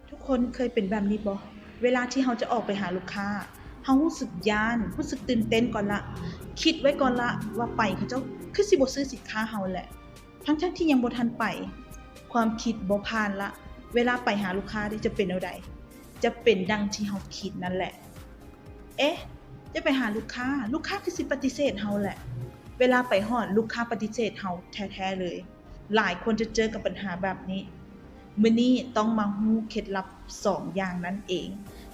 ທຸກຄົນເຄີຍເປັນແບບນີ້ບໍ່? ເວລາທີ່ເຮົາຈະອອກໄປຫາລູກຄ້າ, ເຮົາຮູ້ສຶກຢ້ານ, ຮູ້ສຶກຕື່ນເຕັ້ນກ່ອນລະ, ຄິດໄວ້ກ່ອນລະວ່າໄປເຂົາເຈົ້າຄືຊິບໍ່ຊື້ສິນຄ້າເຮົາແຫຼະ. ທັງໆທີ່ຍັງບໍ່ທັນໄປ, ຄວາມຄິດບໍ່ຜ່ານລະ, ເວລາໄປຫາລູກຄ້າເດ ຈະເປັນແນວໃດ? ຈະເປັນດັ່ງທີ່ເຮົາຄິດນັ້ນແຫຼະ. ເອະ ຈະໄປຫາລູກຄ້າ, ລູກຄ້າຄືຊິປະຕິເສດເຮົາແຫຼະ. ເວລາໄປຮອດ, ລູກຄ້າປະຕິເສດເຮົາແທ້ໆເລີຍ. ຫຼາຍຄົນຈະເຈີກັບບັນຫາແບບນີ້. ມື້ນີ້ຕ້ອງມາຮູ້ເຄັດລັບສອງຢ່າງນັ້ນເອງ.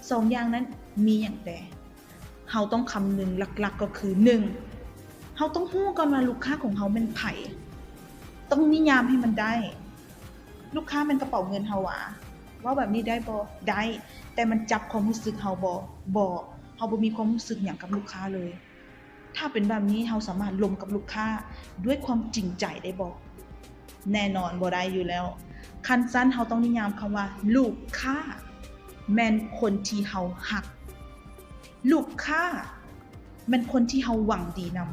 ສອງຢ່າງນັ້ນມີຫຍັງແດ່? ເຮົາຕ້ອງຄຳນຶງຫຼັກໆກໍຄື ໜຶ່ງ ເຮົາຕ້ອງຮູ້ກ່ອນວ່າລູກຄ້າຂອງເຮົາແມ່ນໃຜ. ຕ້ອງນິຍາມໃຫ້ມັນໄດ້. ລູກຄ້າແມ່ນກະເປົາເງິນເຮົາຫວາ? ເວົ້າແບບນີ້ໄດ້ບໍ່? ໄດ້. ແຕ່ມັນຈັບຄວາມຮູ້ສຶກເຮົາບໍ່? ບໍ່. ເຮົາບໍ່ມີຄວາມຮູ້ສຶກຫຍັງກັບລູກຄ້າເລີຍ. ຖ້າເປັນແບບນີ້ ເຮົາສາມາດລົມກັບລູກຄ້າດ້ວຍຄວາມຈິງໃຈໄດ້ບໍ່? ແນ່ນອນບໍ່ໄດ້ຢູ່ແລ້ວ. ຄັນຊັ້ນ ເຮົາຕ້ອງນິຍາມຄຳວ່າ ລູກຄ້າແມ່ນຄົນທີ່ເຮົາຮັກ. ລູກຄ້າແມ່ນຄົນທີ່ເຮົາຫວັງດີນຳ.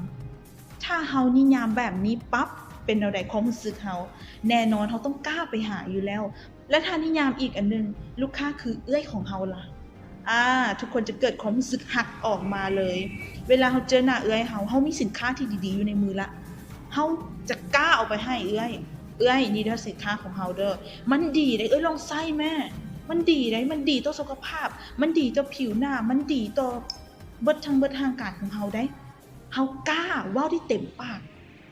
ຖ້າເຮົານິຍາມແບບນີ້ປັບ, ເປັນແນວໃດຄວາມຮູ້ສຶກເຮົາ? ແນ່ນອນ ເຮົາຕ້ອງກ້າໄປຫາຢູ່ແລ້ວ. ແລະ ຖ້ານິຍາມອີກອັນໜຶ່ງ, ລູກຄ້າຄືເອື້ອຍຂອງເຮົາລະ? ອາ ທຸກຄົນຈະເກີດຄວາມຮູ້ສຶກຮັກອອກມາເລີຍ. ເວລາເຮົາເຈີໜ້າເອື້ອຍເຮົາ, ເຮົາມີສິນຄ້າທີ່ດີໆຢູ່ໃນມືລະ, ເຮົາຈະກ້າເອົາໄປໃຫ້ເອື້ອຍ, ເອື້ອຍ ນີ້ເດີສິນຄ້າຂອງເຮົາເດີ, ມັນດີເດ້, ເອື້ອຍລອງໃຊ້ແມ້, ມັນດີເດ້, ມັນດີຕໍ່ສຸຂະພາບ, ມັນດີຕໍ່ຜິວໜ້າ, ມັນດີຕໍ່ເບິດທັງເບິດຮ່າງກາຍຂອງເຮົາເດ້. ເຮົາກ້າເວົ້າໄດ້ເຕັມປາກ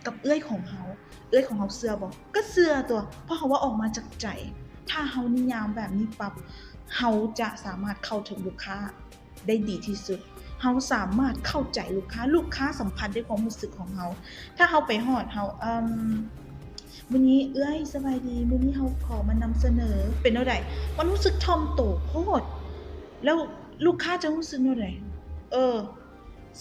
ກັບເອື້ອຍຂອງເຮົາ, ເອື້ອຍຂອງເຮົາເຊື່ອບໍ່? ກໍເຊື່ອຕົວະ, ເພາະເຮົາເວົ້າອອກມາຈາກໃຈ. ຖ້າເຮົານິຍາມແບບນີ້ປັບ, ເຮົາຈະສາມາດເຂົ້າເຖິງລູກຄ້າໄດ້ດີທີ່ສຸດ. ເຮົາສາມາດເຂົ້າໃຈລູກຄ້າ, ລູກຄ້າສຳພັດໄດ້ຄວາມຮູ້ສຶກຂອງເຮົາ. ຖ້າເຮົາໄປຮອດ, ເຮົາ, ເອີ່ມ, ມື້ນີ້ເອື້ອຍສະບາຍດີ, ມື້ນີ້ເຮົາຂໍມານຳສະເໜີ, ເປັນແນວໃດ? ມັນຮູ້ສຶກຖ່ອມໂຕໂພດ, ແລ້ວລູກຄ້າຈະຮູ້ສຶກແນວໃດ? ເອີ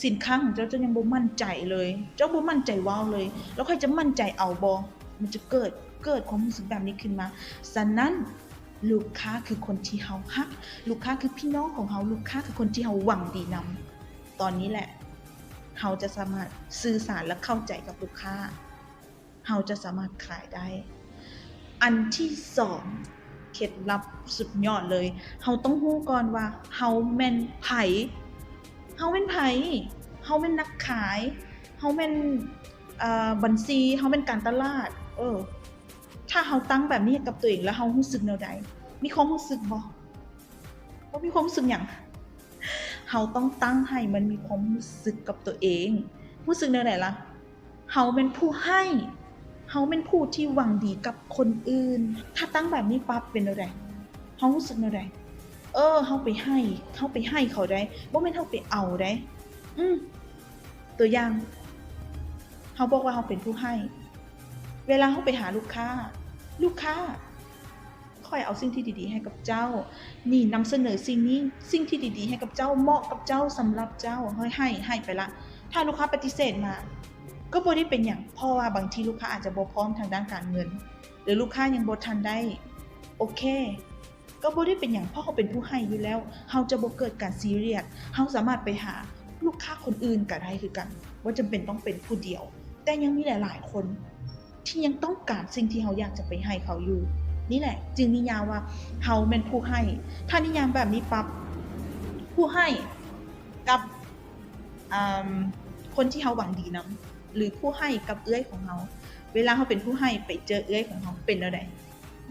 ສິນຄ້າຂອງເຈົ້າ, ເຈົ້າຍັງບໍ່ໝັ້ນໃຈເລີຍ, ເຈົ້າບໍ່ໝັ້ນໃຈເວົ້າເລີຍ, ແລ້ວຂ້ອຍຈະໝັ້ນໃຈເອົາບໍ່? ມັນຈະເກີດ, ເກີດຄວາມຮູ້ສຶກແບບນີ້ຂຶ້ນມາ. ສະນັ້ນ, ລູກຄ້າຄືຄົນທີ່ເຮົາຮັກ, ລູກຄ້າຄືພີ່ນ້ອງຂອງເຮົາ, ລູກຄ້າຄືຄົນທີ່ເຮົາຫວັງດີນຳ. ຕອນນີ້ແຫຼະ, ເຮົາຈະສາມາດສື່ສານ ແລະ ເຂົ້າໃຈກັບລູກຄ້າ. ເຮົາຈະສາມາດຂາຍໄດ້. ອັນທີສອງ ເຄັດລັບສຸດຍອດເລີຍ, ເຮົາຕ້ອງຮູ້ກ່ອນວ່າເຮົາແມ່ນໃຜ. ເຮົາແມ່ນໃຜ? ເຮົາແມ່ນນັກຂາຍ, ເຮົາແມ່ນ, ເອີ, ບັນຊີ, ເຮົາແມ່ນການຕະຫຼາດ. ເອີ, ຖ້າເຮົາຕັ້ງແບບນີ້ໃຫ້ກັບຕົວເອງ ແລ້ວເຮົາຮູ້ສຶກແນວໃດ? ມີຄວາມຮູ້ສຶກບໍ່? ບໍ່ມີຄວາມຮູ້ສຶກຫຍັງ. ເຮົາຕ້ອງຕັ້ງໃຫ້ມັນມີຄວາມຮູ້ສຶກກັບຕົວເອງ. ຮູ້ສຶກແນວໃດລະ? ເຮົາແມ່ນຜູ້ໃຫ້, ເຮົາແມ່ນຜູ້ທີ່ຫວັງດີກັບຄົນອື່ນ. ຖ້າຕັ້ງແບບນີ້ປັບເປັນແນວໃດ? ເຮົາຮູ້ສຶກແນວໃດ? ເອີ, ເຮົາໄປໃຫ້, ເຮົາໄປໃຫ້ເຂົາໃດ໋, ບໍ່ແມ່ນເຮົາໄປເອົາໃດ໋. ອືມ, ຕົວຢ່າງ, ເຮົາບອກວ່າເຮົາເປັນຜູ້ໃຫ້. ເວລາເຮົາໄປຫາລູກຄ້າ, ລູກຄ້າ, ຂ້ອຍເອົາສິ່ງທີ່ດີໆໃຫ້ກັບເຈົ້າ. ນີ້ນຳສະເໜີສິ່ງນີ້, ສິ່ງທີ່ດີໆໃຫ້ກັບເຈົ້າ, ເໝາະກັບເຈົ້າ, ສຳລັບເຈົ້າ. ເຮົາໃຫ້, ໃຫ້ໄປລະ. ຖ້າລູກຄ້າປະຕິເສດມາ, ກໍບໍ່ໄດ້ເປັນຫຍັງ, ເພາະວ່າບາງທີລູກຄ້າອາດຈະບໍ່ພ້ອມທາງດ້ານການເງິນ, ຫຼື ລູກຄ້າຍັງບໍ່ທັນໄດ້ໂອເຄ, ກໍບໍ່ໄດ້ເປັນຫຍັງ, ເພາະເຮົາເປັນຜູ້ໃຫ້ຢູ່ແລ້ວ, ເຮົາຈະບໍ່ເກີດການຊີຣຽສ. ເຮົາສາມາດໄປຫາລູກຄ້າຄົນອື່ນກໍໄດ້ຄືກັນ, ບໍ່ຈຳເປັນຕ້ອງເປັນຜູ້ດຽວ. ແຕ່ຍັງມີຫຼາຍໆຄົນ ທີ່ຍັງຕ້ອງການສິ່ງທີ່ເຮົາຢາກຈະໄປໃຫ້ເຂົາຢູ່. ນີ້ແຫຼະຈຶ່ງນິຍາມວ່າເຮົາແມ່ນຜູ້ໃຫ້. ຖ້ານິຍາມແບບນີ້ປັບ, ຜູ້ໃຫ້ກັບ, ອາ, ຄົນທີ່ເຮົາຫວັງດີນຳ, ຫຼື ຜູ້ໃຫ້ກັບເອື້ອຍຂອງເຮົາ. ເວລາເຮົາເປັນຜູ້ໃຫ້ໄປເຈີເອື້ອຍຂອງເຮົາ, ເປັນແນວໃດ?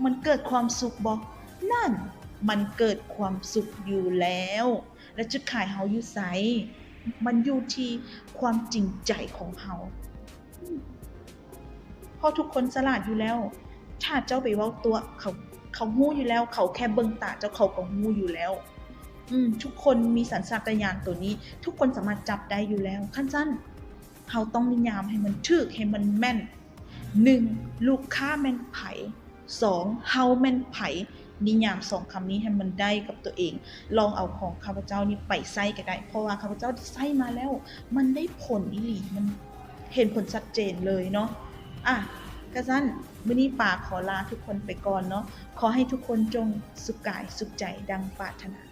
ມັນເກີດຄວາມສຸກບໍ່? ນັ້ນ, ມັນເກີດຄວາມສຸກຢູ່ແລ້ວ. ແລະ ຈຸດຂາຍເຮົາຢູ່ໃສ? ມັນຢູ່ທີ່ຄວາມຈິງໃຈຂອງເຮົາ. ເພາະທຸກຄົນສະຫຼາດຢູ່ແລ້ວ. ຖ້າເຈົ້າໄປເວົ້າຕົວະເຂົາ, ເຂົາຮູ້ຢູ່ແລ້ວ. ເຂົາແຄ່ເບິ່ງຕາເຈົ້າ, ເຂົາກໍຮູ້ຢູ່ແລ້ວ. ອືມ, ທຸກຄົນມີສັນຊາດຕະຍານໂຕນີ້. ທຸກຄົນສາມາດຈັບໄດ້ຢູ່ແລ້ວ. ຄັນຊັ້ນ, ເຮົາຕ້ອງນິຍາມໃຫ້ມັນຖືກ, ໃຫ້ມັນແມ່ນ. ໜຶ່ງ, ລູກຄ້າແມ່ນໃຜ? ສອງ, ເຮົາແມ່ນໃຜ? ນິຍາມສອງຄຳນີ້ໃຫ້ມັນໄດ້ກັບຕົວເອງ. ລອງເອົາຂອງຂ້າພະເຈົ້ານີ້ໄປໃຊ້ກໍໄດ້, ເພາະວ່າຂ້າພະເຈົ້າໄດ້ໃຊ້ມາແລ້ວ, ມັນໄດ້ຜົນອີ່ຫຼີ, ມັນເຫັນຜົນຊັດເຈນເລີຍເນາະ. ອາ, ກະຊັ້ນ, ມື້ນີ້ປາຂໍລາທຸກຄົນໄປກ່ອນເນາະ. ຂໍໃຫ້ທຸກຄົນຈົ່ງສຸກກາຍສຸກໃຈດັ່ງປາດຖະໜາ.